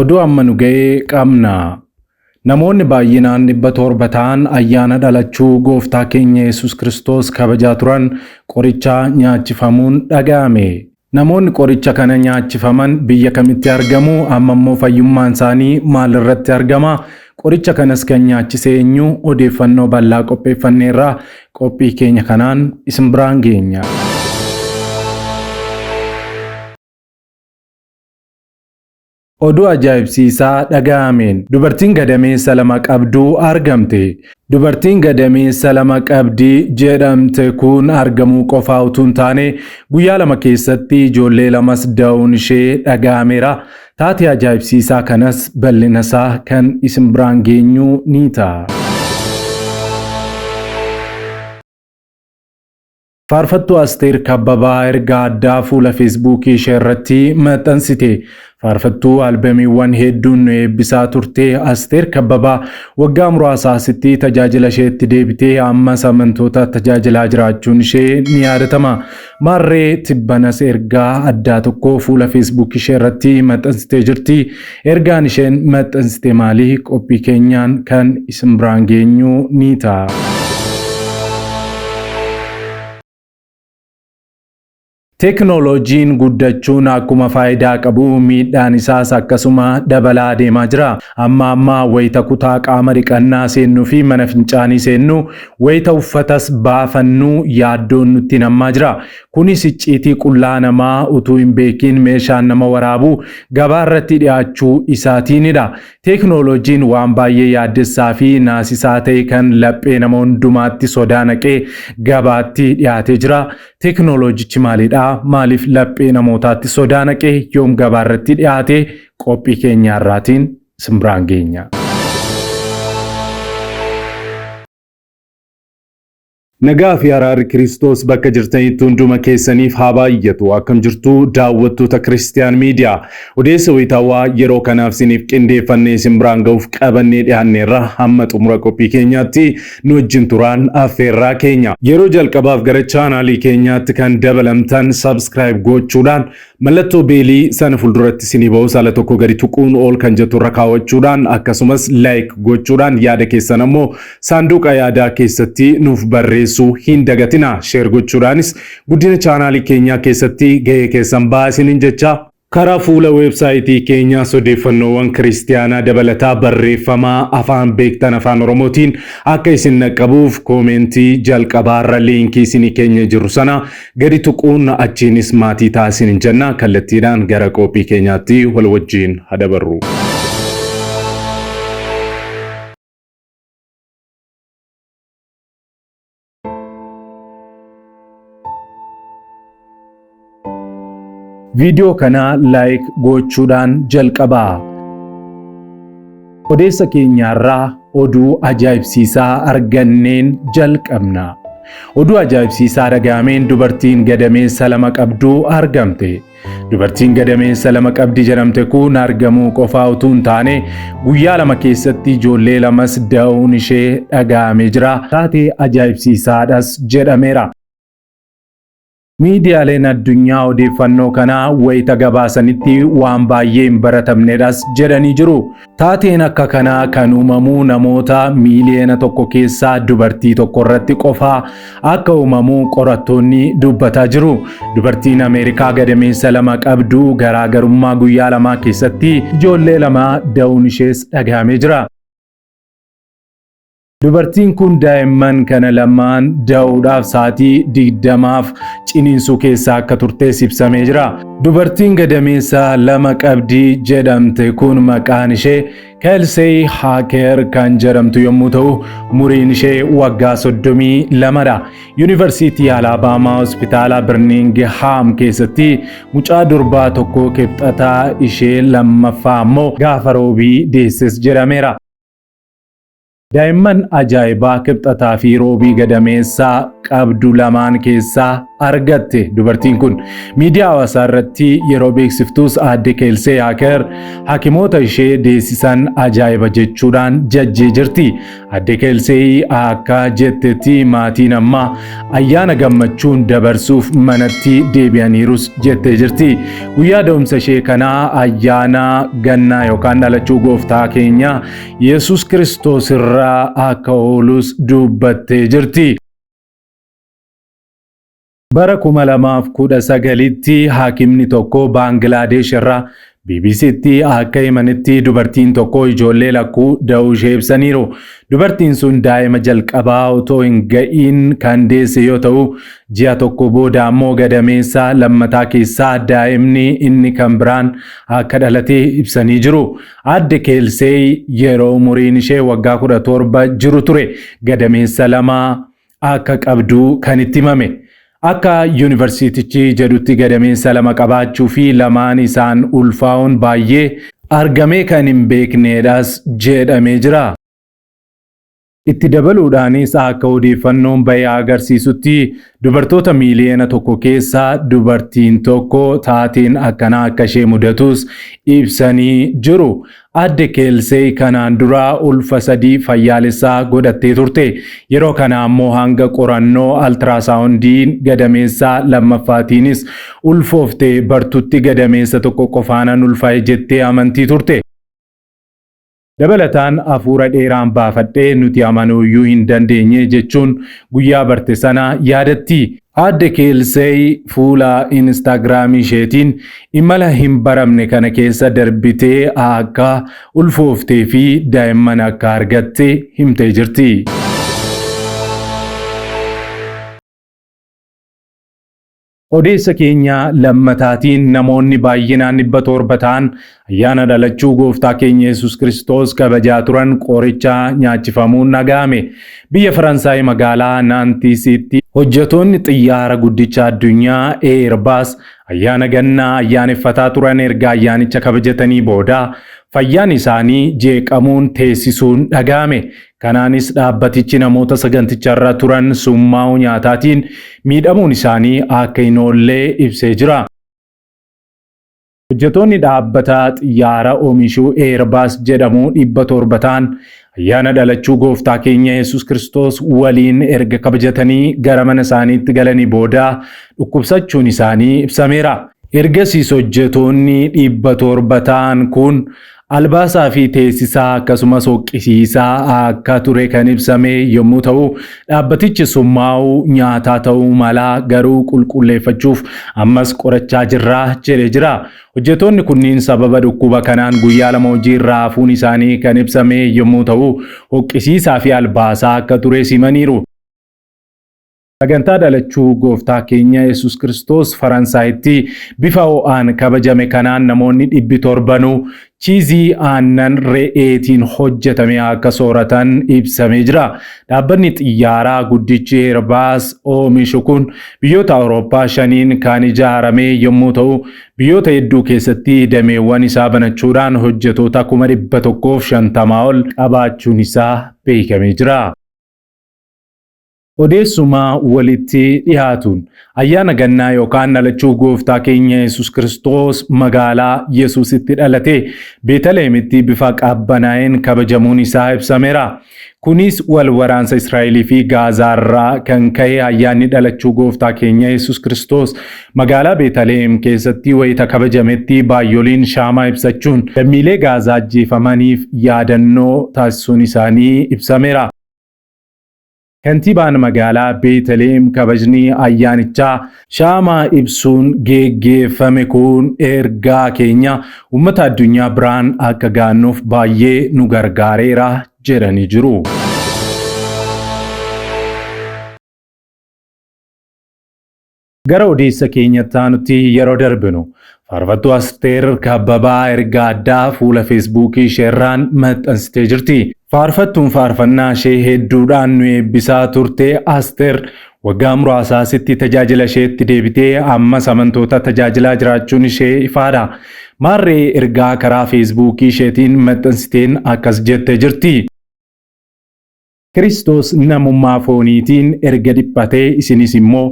Oduu amma nu ga'e qabna. Namoonni baay'inaan 700 ta'an ayyaana dhalachuu gooftaa keenya Yesus Kiristoos kabajaa turan qoricha nyaachifamuun dhaga'ame. Namoonni qoricha kana nyaachifaman biyya kamitti argamu? Amma immoo fayyummaan isaanii maalirratti argama? Qoricha kanas kan nyaachise eenyu? Odeeffannoo bal'aa qopheeffanneerra. Qophii keenya kanaan isin biraan geenya. Oduu ajaa'ibsiisaa dhaga'ameen dubartiin gadameessa lama qabdu argamte. Dubartiin gadameessa lama qabdi jedhamte kun argamuu qofaa utuu hin taane guyyaa 2 keessatti ijoollee lamas da'uun ishee dhaga'ameera. Taatee ajaa'ibsiisaa kanas bal'ina isaa kan isin biraan geenyu ni ta'a. Faarfattuu Asteer Kabbabaa ergaa addaa fuula Feesbuukii ishee irratti maxxansite. Faarfattuu albamiiwwan hedduun nu eebbisaa turte Asteer Kabbabaa waggaa muraasa asitti tajaajila isheetti deebitee ammas amantoota tajaajilaa jiraachuun ishee ni yaadatama. Maarree tibbanas ergaa addaa tokko fuula Feesbuukii ishee irratti maxxansitee jirti. Ergaan isheen maxxansite maali? Qophii keenyaan kan isin biraan geenyu ni ta'a. Teekinooloojiin guddachuun akkuma faayidaa qabu miidhaan isaas akkasuma dabalaa adeemaa jira. Amma amma wayita kutaa qaama dhiqannaa seennuu fi mana fincaanii seennu, wayita uffatas baafannu yaaddoon nutti nammaa jira. Kunis icciitii qullaa namaa utuu hin beekiin meeshaan nama waraabu gabaa irratti dhiyaachuu isaatiinidha. Teeknooloojiin waan baay'ee yaaddessaa fi naasisaa ta'e kan laphee nama hundumaatti sodaa naqee gabaatti dhiyaatee jira. Teeknooloojichi maalidha? Maaliif laphee namootaatti sodaa naqee? Yoom gabaa irratti dhiyaate? Qophii keenya har'aatiin isin biraan geenya. Nagaa fi araarri Kiristoos bakka jirtanitti hunduma keessaniif haa baay'atu. Akkam jirtu daawwattoota Kiristiyaan Miidiyaa? Odeessa wayitaawaa yeroo kanaaf isiniif qindeeffannee isin biraan ga'uuf qabannee dhiyaanneerra. Hamma xumura qophii keenyaatti nu wajjin turaan affeerraa keenya. Yeroo jalqabaaf gara chaanaalii keenyaatti kan dabalamtan subscribe gochuudhaan mallattoo beelii sana fuulduratti isinii ba'us ala tokko gadi tuquun ol kan jettu irra kaawwachuudhaan, akkasumas like gochuudhaan yaada keessan ammoo saanduqa yaadaa keessatti nuuf barreessuu hin dagatina. Share gochuudhaanis guddina chaanaalii keenyaa keessatti gahee keessan ba'aa isiniin jecha. Karaa fuula weebsaayitii keenyaas odeeffannoowwan kiristiyaanaa dabalataa barreeffamaa afaan beektan afaan Oromootiin akka isin dhaqqabuuf koomeentii jalqabaarra liinkii isinii keenya jiru sana gadi tuquun achiinis maatii ta'aa isiniin jenna. Kallattiidhaan gara qophii keenyaatti wal wajjin haa dabarru. Viidiyoo kana like gochuudhaan jalqabaa. Odeessa keenyaarraa oduu ajaa'ibsiisaa arganneen jalqabna. Oduu ajaa'ibsiisaa dhaga'ameen dubartiin gadameessa lama qabdu argamte. Dubartiin gadameessa lama qabdi jedhamte kun argamuu qofaa utuu hin taane guyyaa 2 keessatti ijoollee lamas da'uun ishee dhaga'amee jira. Taatee ajaa'ibsiisaadhas jedhameera. Miidiyaaleen addunyaa odeeffannoo kana wayita gabaasanitti waan baay'ee hin baratamnedhas jedhanii jiru. Taateen akka kanaa kan uumamu namoota miiliyoona 1 keessaa dubartii tokko irratti qofaa akka uumamu qorattoonni dubbataa jiru. Dubartiin Ameerikaa gadameessa 2 qabdu garaagarummaa guyyaa lamaa keessatti ijoollee 2 da'uun ishees dhaga'amee jira. Dubartiin kun daa'imman kana lamaan da'uudhaaf sa'aatii 20f ciniinsuu keessa akka turtes ibsamee jira. Dubartiin gadameessa 2 qabdi jedhamte kun maqaan ishee Kelsey Haaker kan jedhamtu yommuu ta'u, umuriin ishee waggaa 32dha. Yuunivarsiitii Alaabaamaa Hospitaala Birmingham keessatti mucaa durbaa tokko kibxataa ishee lammaffaa ammoo gaafa roobii deesses jedhameera. Daa'imman ajaa'ibaa kibxataa fi roobii gadameessa qabdu lamaan keessaa argatte dubartiin kun. Miidiyaa hawaasaa irratti yeroo beeksiftus aadde Keelsee Haaker hakimoota ishee deessisan ajaa'iba jechuudhaan jajjee jirti. Aadde Keelsee akka jettetti maatiin ammaa ayyaana gammachuun dabarsuuf manatti deebi'aniirus jettee jirti. Guyyaa da'umsa ishee kanaa ayyaana gannaa yookaan dhalachuu gooftaa keenya Yesuus Kiristoos irraa akka oolus dubbattee jirti. Bara 2019tti haakimni tokko Baangilaadesh irraa BBCtti akka himanitti dubartiin tokko ijoollee lakkuu da'uu ishee ibsaniiru. Dubartiin sun daa'ima jalqabaa otoo hin ga'iin kan deesse yoo ta'u, ji'a tokko booda ammoo gadameessa lammataa keessaa daa'imni inni kan biraan akka dhalate ibsanii jiru. Aadde Keelseey yeroo umuriin ishee waggaa 17 jiru ture gadameessa lama akka qabdu kan itti himame. Akka yuunivarsiitichi jedhutti gadameessa lama qabaachuu fi lamaan isaan ulfaa'uun baay'ee argamee kan hin beekneedhas jedhamee jira. Itti dabaluudhaanis akka odeeffannoon bahe agarsiisutti dubartoota miiliyoona tokko keessaa dubartiin tokko taateen akkanaa akka ishee mudatus ibsanii jiru. Aadde Keelsey kanaan dura ulfa sadii fayyaalessaa godhattee turte. Yeroo kana ammoo hanga qorannoo altiraasaawundiin gadameessaa lammaffaatiinis ulfoofte bartutti gadameessa tokko qofaanan ulfaa'e jettee amantii turte. Dabalataan hafuura dheeraan baafadhee nuti amanuuyyuu hin dandeenye jechuun guyyaa barte sana yaadatti. Aadde Keelsey fuula Inistaagiraamii isheetiin imala hin baramne kana keessa darbitee akka ulfooftee fi daa'imman akka argatte himtee jirti. Odeessa keenya lammataatiin namoonni baay'inaan 700 ta'an ayyaana dhalachuu gooftaa keenya Yesuus Kiristoos kabajaa turan qoricha nyaachifamuun dhaga'ame. Biyya Faransaay magaalaa Naantiisitti hojjetoonni xiyyaara guddicha addunyaa Eerbaas ayyaana gannaa ayyaaneffataa turan erga ayyaanicha kabajatanii booda fayyaan isaanii jeeqamuun teessisuun dhaga'ame. Kanaanis dhaabbatichi namoota saganticharra turan summaa'uu nyaataatiin miidhamuun isaanii akka hin oolle ibsee jira. Hojjetoonni dhaabbata xiyyaara oomishuu Eerbaas jedhamu 700 ta'an ayyaana dhalachuu gooftaa keenya Yesuus Kiristoos waliin erga kabajatanii gara mana isaaniitti galanii booda dhukkubsachuun isaanii ibsameera. Ergasiis hojjetoonni 700 ta'an kun albaasaa fi teessisaa akkasumas hoqqisiisaa akka ture kan ibsame yommuu ta'u, dhaabbatichi summaa'uu nyaataa ta'uu mala garuu qulqulleeffachuuf ammas qorachaa jirra jedhee jira. Hojjettoonni kunniin sababa dhukkuba kanaan guyyaa lama hojii irraa hafuun isaanii kan ibsame yommuu ta'u, hoqqisiisaa fi albaasaa akka ture himaniiru. Sagantaa dhalachuu gooftaa keenya Yesuus Kiristoos Faransaayitti bifa ho'aan kabajame kanaan namoonni 700 chiizii aannan re'eetiin hojjetame akka sooratan ibsamee jira. Dhaabbanni xiyyaaraa guddichi Eerbaas oomishu kun biyyoota Awurooppaa shaniin kan ijaarame yommuu ta'u, biyyoota hedduu keessatti dameewwan isaa banachuudhaan hojjetoota 150,000 ol qabaachuun isaa beekamee jira. Odeessuma walitti dhiyaatuun ayyaana gannaa yookaan dhalachuu gooftaa keenya Yesuus Kiristoos magaalaa Yesuusitti dhalate Beetaleemitti bifa qabbanaa'een kabajamuun isaa ibsameera. Kunis wal waraansa Israa'elii fi Gaazaarraa kan ka'e ayyaanni dhalachuu gooftaa keenya Yesuus Kiristoos magaalaa Beetaleem keessatti wayita kabajametti baay'oliin shaamaa ibsachuun lammiilee Gaazaa ajjeefamaniif yaadannoo taasisuun isaanii ibsameera. Kantiibaan magaalaa Beetaleem kabajni ayyaanichaa shaamaa ibsuun geggeeffame kun ergaa keenya uummata addunyaa biraan akka gaannuuf baay'ee nu gargaareera jedhanii jiru. Gara odeessa keenyatti aanutti yeroo darbinu faarfattuu Asteer Kabbabaa ergaa addaa fuula Feesbuukii isheerraan maxxansitee jirti. Faarfattuun faarfannaa ishee hedduudhaan nu eebbisaa turte Asteer waggaa muraasaa asitti tajaajila isheetti deebitee ammas amantoota tajaajilaa jiraachuun ishee ifaadha. Maarree ergaa karaa Feesbuukii isheetiin maxxansiteen akkas jettee jirti. Kiristoos namummaa fooniitiin erga dhiphatee isinis immoo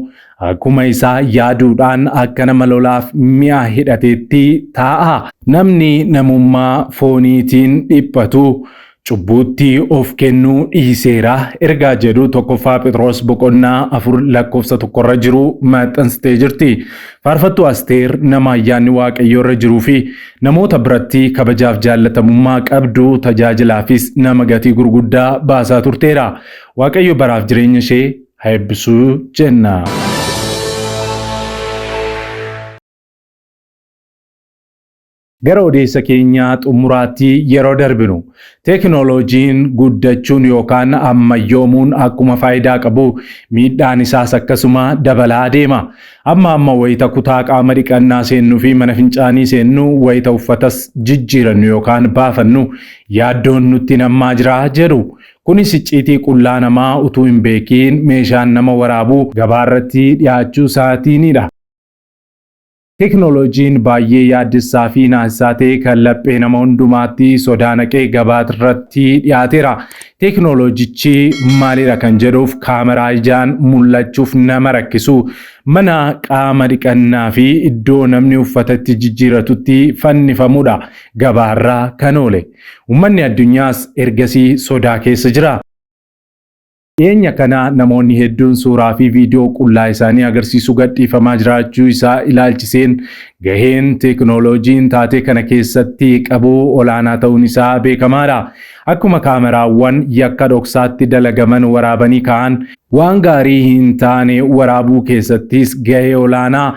akkuma isaa yaaduudhaan akka nama lolaaf mi'a hidhateetti taa'a. Namni namummaa fooniitiin dhiphatu cubbuutti of kennuu dhiiseera ergaa jedhu tokkoffaa Phexros boqonnaa 4 lakkoofsa tokkorra jiru maxxansitee jirti. Faarfattuu Asteer nama ayyaanni Waaqayyoo irra jiruu fi namoota biratti kabajaaf jaallatamummaa qabdu tajaajilaafis nama gatii gurguddaa baasaa turteera. Waaqayyo baraaf jireenya ishee haa eebbisuu jenna. Gara odeessa keenyaa xumuraatti yeroo darbinu teekinooloojiin guddachuun yookaan ammayyoomuun akkuma faayidaa qabu miidhaan isaas akkasuma dabalaa deema. Amma amma wayita kutaa qaama dhiqannaa seennuu fi mana fincaanii seennu wayita uffatas jijjiirannu yookaan baafannu yaaddoon nutti nammaa jira jedhu. Kunis icciitii qullaa namaa utuu hin beekiin meeshaan nama waraabu gabaarratti dhiyaachuu isaatiinidha. Teekinooloojiin baay'ee yaaddessaa fi naasisaa ta'e kan laphee nama hundumaatti sodaa naqee gabaarratti dhiyaateera. Teekinooloojichi maalidha kan jedhuuf kaameraa ijaan mul'achuuf nama rakkisu mana qaama dhiqannaa fi iddoo namni uffata itti jijjiiratutti fannifamudha gabaarra kan oole. Uummanni addunyaas ergasii sodaa keessa jira. Dhiyeenya kana namoonni hedduun suuraa fi viidiyoo qullaa isaanii agarsiisu gadhiifamaa jiraachuu isaa ilaalchiseen gaheen teekinooloojiin taatee kana keessatti qabu olaanaa ta'uun isaa beekamaadha. Akkuma kaameraawwan yakka dhoksaatti dalagaman waraabanii ka'an waan gaarii hin taane waraabuu keessattis gahee olaanaa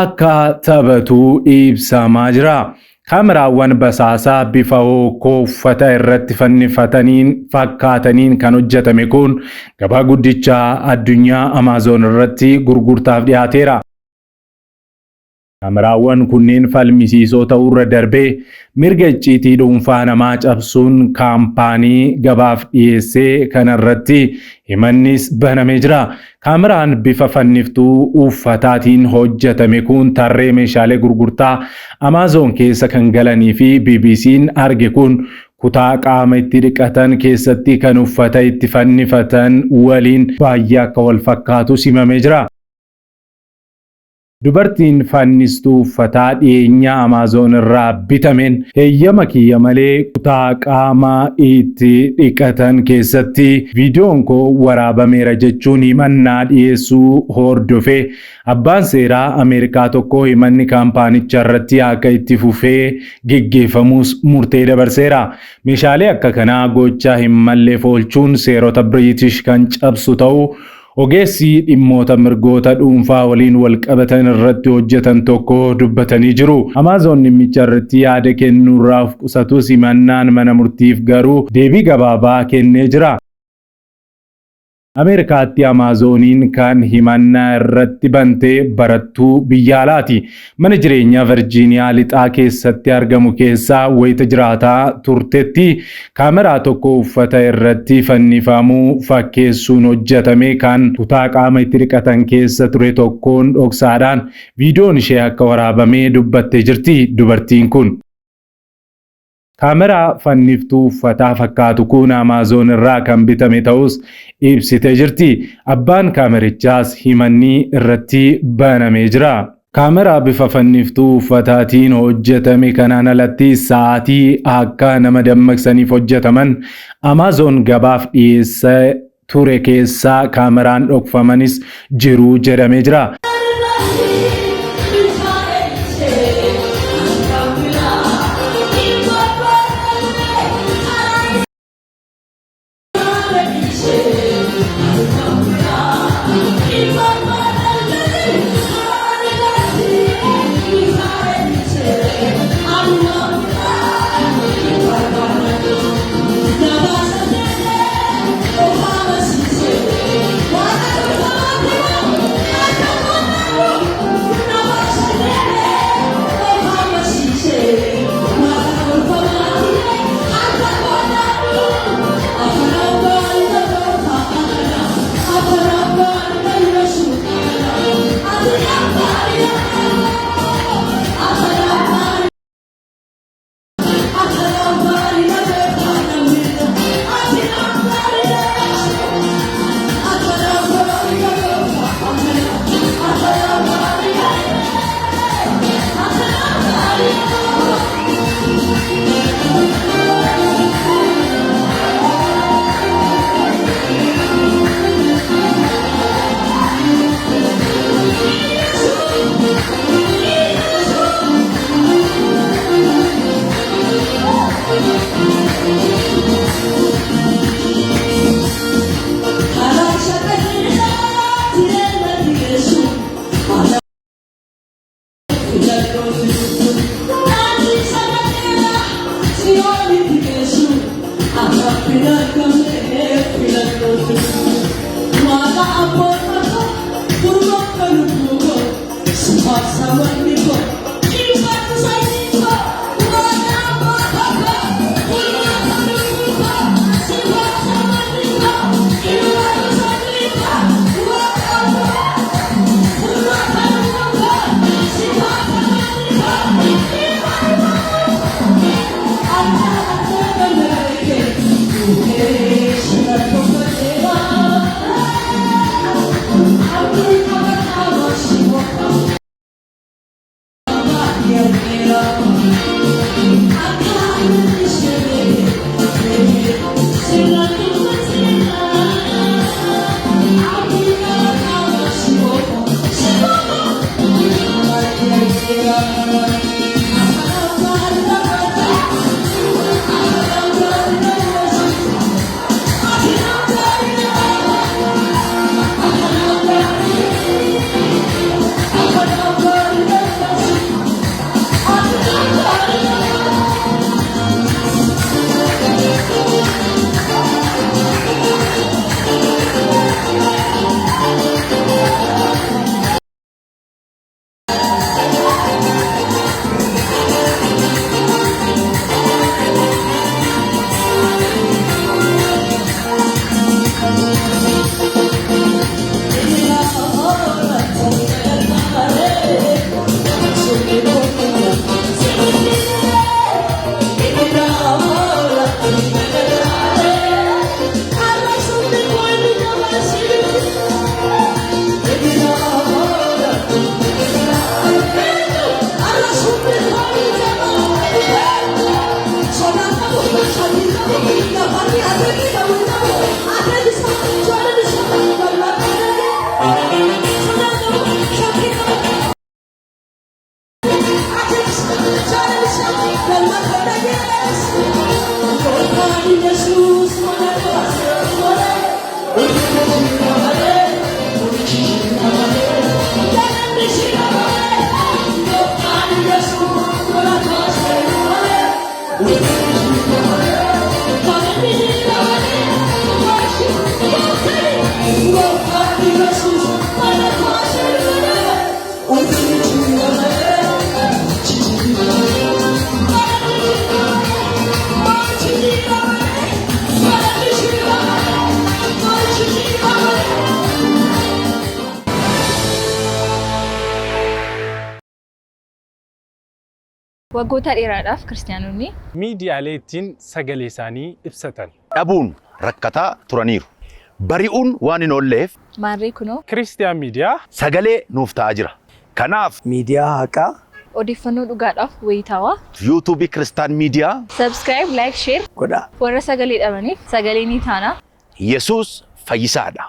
akka taphatu ibsamaa jira. Kaameraawwan basaasaa bifa hookkoo uffata irratti fannifataniin fakkaataniin kan hojjetame kun gabaa guddicha addunyaa Amaazoon irratti gurgurtaaf dhiyaateera. Kaameraawwan kunneen falmisiisoo ta'uurra darbee mirga icciitii dhuunfaa namaa cabsuun kaampaanii gabaaf dhiyeessee kanarratti himannis banamee jira. Kaameraan bifa fanniftuu uffataatiin hojjetame kun tarree meeshaalee gurgurtaa Amaazoon keessa kan galanii fi BBC'n arge kun kutaa qaama itti dhiqatan keessatti kan uffata itti fannifatan waliin baay'ee akka wal fakkaatu simamee jira. Dubartiin fannistuu uffataa dhiyeenya Amaazoon irraa bitameen heeyyama kiyya malee kutaa qaama itti dhiqatan keessatti viidiyoon koo waraabameera jechuun himannaa dhiyeessuu hordofee abbaan seeraa Ameerikaa tokko himanni kaampaanicha irratti akka itti fufee geggeeffamus murtee dabarseera. Meeshaalee akka kanaa gocha hin malleef oolchuun seerota Biriitish kan cabsu ta'uu ogeessi dhimmoota mirgoota dhuunfaa waliin wal qabatan irratti hojjetan tokko dubbatanii jiru. Amaazoon dhimmicha irratti yaada kennuurraa of qusatus himannaan mana murtiif garuu deebii gabaabaa kennee jira. Ameerikaatti Amaazooniin kan himannaa irratti bante barattuu biyya alaati. Mana jireenyaa Virjiiniyaa lixaa keessatti argamu keessaa wayita jiraataa turtetti kaameraa tokko uffata irratti fannifamuu fakkeessuun hojjetame kan kutaa qaama itti dhiqatan keessa ture tokkoon dhoksaadhaan viidiyoon ishee akka waraabame dubbattee jirti dubartiin kun. Kaameraa fanniftuu uffataa fakkaatu kun Amaazoon irraa kan bitame ta'us ibsitee jirti. Abbaan kaamerichaas himanni irratti banamee jira. Kaameraa bifa fanniftuu uffataatiin hojjetame kanaan alatti sa'aatii akka nama dammaqsaniif hojjetaman Amaazoon gabaaf dhiyeessee ture keessaa kaameraan dhokfamanis jiru jedhamee jira. Waggoota dheeraadhaaf Kiristiyaanonni. Miidiyaalee ittiin sagalee isaanii ibsatan. dhabuun rakkataa turaniiru. Bari'uun waan hin oolleef. Maarree kunoo. Kiristiyaan Miidiyaa. Sagalee nuuf ta'aa jira. Kanaaf. Miidiyaa haqaa. Odeeffannoo dhugaadhaaf wayitaawaa. Yuutuubii Kiristaan Miidiyaa. Subscribe, like, share. Godhaa. Warra sagalee dhabaniif sagalee ni taana. Yesuus fayyisaadha.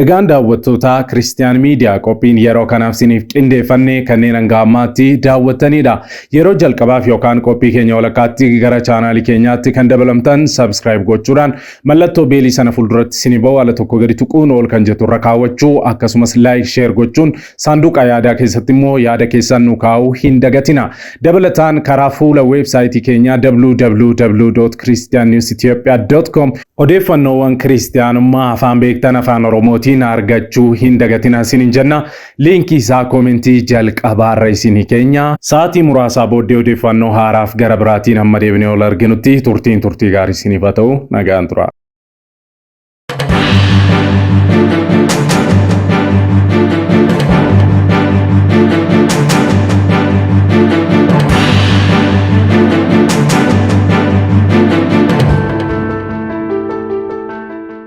Egaan daawwattoota Kiristiyaan Miidiyaa qophiin yeroo kanaaf siniif qindeeffanne kanneen hanga ammaatti daawwattanidha. Yeroo jalqabaaf yookaan qophii keenya walakkaatti gara chaanaalii keenyaatti kan dabalamtan subscribe gochuudhaan mallattoo beelii sana fuulduratti sini ba'u ala tokko gadi tuquun ol kan jettu irra kaawwachuu akkasumas like share gochuun saanduqa yaadaa keessatti immoo yaada keessan nu kaa'uu hin dagatina. Dabalataan karaa fuula weebsaayitii keenyaa www.christiannewsethiopia.com odeeffannoowwan kiristiyaanummaa afaan beektan afaan Oromootiin argachuu hin dagatina isiniin jenna. Liinkii isaa koomentii jalqabaarra isinii keenya. Sa'aatii muraasaa booddee odeeffannoo haaraaf gara biraatiin hamma deebinee ol arginutti turtiin turtii gaarii isiniif haa ta'u. Nagaan tura.